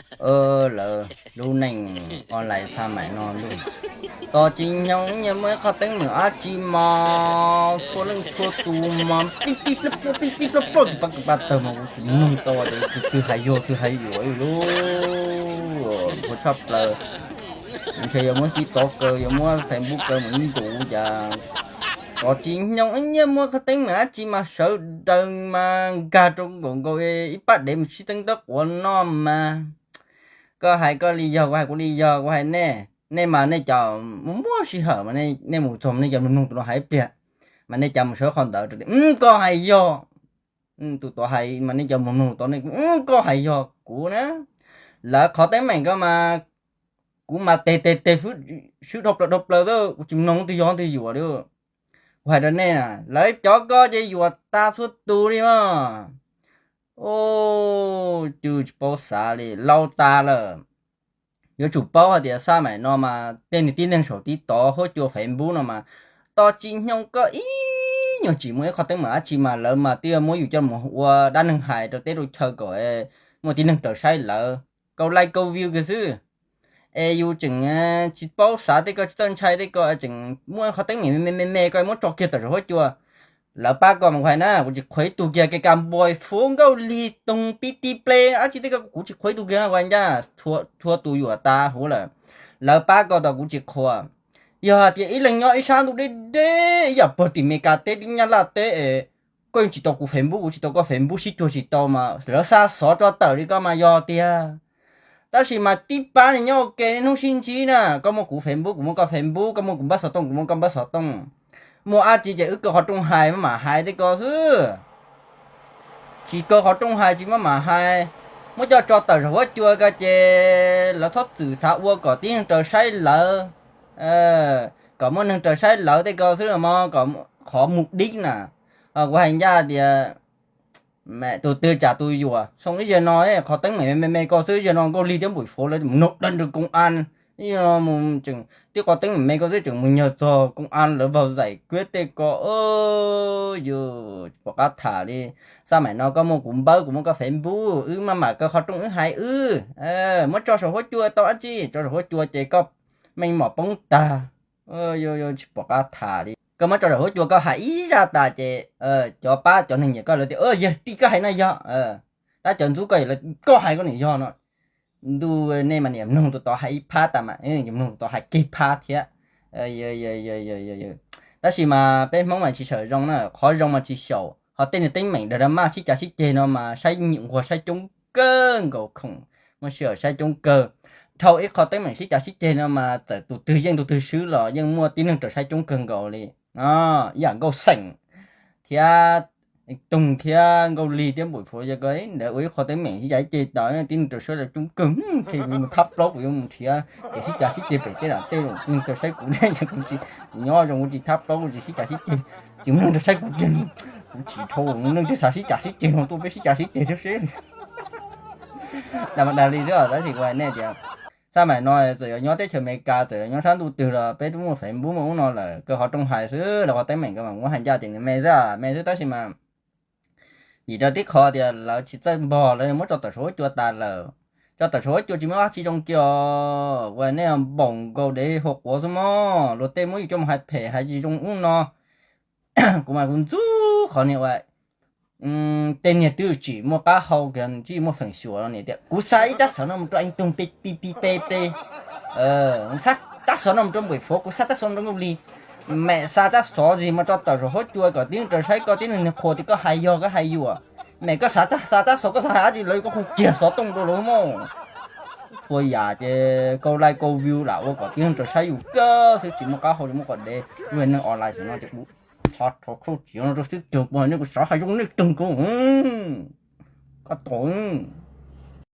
Lawv lub neej online xa mais no lub, tos tsis nyoog nyias muaj ib qho teeb meem dab tsi mas txhua leej txhua tus mas pib pib plab plab pib pib plab plab tus pab tus pab tawg mas kuv tsis mloog tau tias tus twg hais yog twg hais yuam lub, ua tshaj plaws. Ntshe yuav muab TikTok kaw, yuav muab Facebook kaw mus ib ntus cas tos tsis nyoog ib nyias muaj qhov teeb meem dab tsi mas sawv daws mas nkag rau nkaus nkaus ib pab dev mus sib txeeb tawb quav noj mas. Koj hais koj li yog, kuv hais kuv li yog, kuv hais nej, nej mas nej cov muaj muaj sij hawm mas nej mus txog nej cov mloog mloog tus no hais ib pliag mas nej cov mus sawv qhov ntawd rau tias koj hais yog, tus tod hais mas nej cov mus mloog tod nej koj hais yog kuv na. Lawv qhov teeb meem ko mas kuv mas tes tes tes swb dhau plaws dhau plaws xwb, kuv tsis mloog twg yog twg yuam li. Kuv hais rau nej na, lawv cov ko ces yuam tas txhua tus li mas. Ua cas tsis paub xav li, laus tas lawm. Yuav tsum paub hais tias xab maim no mas tej niag tib neeg saum TikTok, huab cua, Facebook no mas tos tsis nyoog koj ib nyuag tsis muaj ib qho teeb meem dab tsi mas lawv mas twb muab yus coj mus ua dab neeg hais rau teb rau chaw kom muaj tib neeg raws saib lawv, kau like kau view kiag xwb. Es yus tseem tsis paub xav tej ko, tsis txawj ntshai tej ko, tseem muaj qhov teeb meem me me me me ko muab tso kiag tawm saum huab cua. Lawv pab ko mas kuv hais na, kuv tsis qhuas ib tug kiag, Kee Kas, Npais, Fuv, Nkauj Lig, Toog, Pib Tij, Pleb, dab tsi tej ko kuv tsis qhuas ib tug kiag, kuv hais ncaj, txhua tus yuam tas huv lawm. Lawv pab ko tas kuv tsis qhuas. Yog hais tias ib leeg nyob ib sab ntuj deb deb ib yam pog tim Mes Kas teb, tib Nyab Laj teb es koj yeej tsis tau kuv Facebook, kuv tsis tau koj Facebook, sib cuag tsis tau mas lawv xa xov tso tawm li ko mas yog tiag. Tab sis mas tib pab niag nyob ua ke niaj hnub sib ntsib na, koj muaj kuv Facebook, kuv muaj koj Facebook, koj muaj kuv npawb xov tooj, kuv muaj koj npawb xov tooj. Muaj dab tsi ces wb kaw qhov rooj hais maj mam hais tej ko xwb. Tsis kaw qhov rooj hais tsis maj mam hais. Muab coj tso tawm saum huab cua ko ces lawv txhob txwm xav ua kom tib neeg raws saib lawv, kom muaj neeg raws saib lawv tej ko xwb los mas kom qhov mus dib na. Kuv hais ncaj tias tus twg tsam tus yuam, xyoo ib zaug no qhov teeb meem me me ko xwb, zaug no Nkauj Lig thiab Npais Fuv lawv mus nug dab nrog koob as, ib zaug no mus tseem tib qhov teeb meem me ko xwb tseem mus nyog txog koob as lawv vau zaim kuab tej ko. Yus tsis pom qab tham li. Xab maim no koj muaj kuv npawb, kuv muaj koj Facebook, wb maj mam kaw qhov rooj wb hais wb. Muab tso saum huab cua tau dab tsi, tso saum huab cua ces koj meej mom poob tag. Tsis pom qab tham li. Koj muab tso saum huab cua koj hais ib zaj tas ces cov pab cov neeg nyiam koj lawv tias yog tij koj hais no yog, tab cov ntxub koj lawv koj hais koj niam yog no. Ntuj, nej mas niam mloog tus tod hais ib phab tas mas mloog tus tod hais kiag phab thiab. Tab sis mas peb Hmoob mas tsis xyaum zoo na, qhov zoo mas tsis xyaum, ho tej niag teeb meem dag dag maj sib cav sib ceg no mas saib nquag saib coob kawg nkaus khoom, muaj sij hawm saib coob kawg. Dhau ib qho teeb meem sib cav sib ceg no mas txawm tus twg yeej tus twg swb los yeej muaj tib neeg raws saib coob kawg nkaus li. Ib yam Nkauj Xeem thiab Toog thiab Nkauj Lig thiab Npais Fuv, yog ko ntawd ua ib qho teeb meem sib cav sib ceg tau tib neeg raws saib lawv coob kawg. Ces kuv mus thab plaub, kuv yuav mus nrhiav ces sib cav sib ceg pem tej no tej neeg raws saib kuv, kuv tsis, kuv nyob zoo kuv tsis thab plaub, kuv tsis sib cav sib ceg, tsis muaj neeg raws saib kuv kiag. Kuv tsis dhau neeg twg xav sib cav sib ceg no tuaj peb sib cav sib ceg thiab seb. Dag mas dag li xwb, tab sis kuv hais nej tias xab maim no txawm yuav nyob teb chaws Amelikas, txawm yuav nyob sab ntuj twg los peb twb muaj Facebook muaj ub no lawm, kaw qhov rooj hais xwb, los qhov teeb meem ko mas kuv hais ncaj tias nws me xwb, me xwb, tab sis mas vim rau tib qho tias lawv tsis txawj npog, lawv muab tso tawm saum huab cua tas lawm. Tso tawm saum huab cua tsis muaj dab tsi zoo kiag, ua nej npaum nkaus dev hau quav xwb mog, luag tej muab yus coj mus hais phem hais tsis zoo ub no. Kuv mas kuv ntxub qhov niag ua tej niag twb tsis muaj qab hau kiag, tsis muaj feem xyuam no niam tias kuv xa ib tsab xov no mus rau Eev Toog pi pi pe pe, xa tsab xov no mus rau Npais Fuv, kuv xa tsab xov no mus rau Nkauj Lig. Mem xa tsab xov zis mas tso tawm saum huab cua kom tib neeg raws saib koj, tib neeg niag qhuas tias koj hais yog koj hais yuam. Mem koj xa tsab xov koj xav hais dab tsi lawv yuav koj hu kiag xov tooj rau lawv mog. Txhua yam ces kau like kau view lam ua kom tib neeg raws saib yus kawg xwb, tsis muaj qab hau tsis muaj qhov dev. Lub neej online no ces kuv xav rho khaub txiav no rau xwb, kuv hais nej kuv xav hais zoo nej tug ko. Koj tos,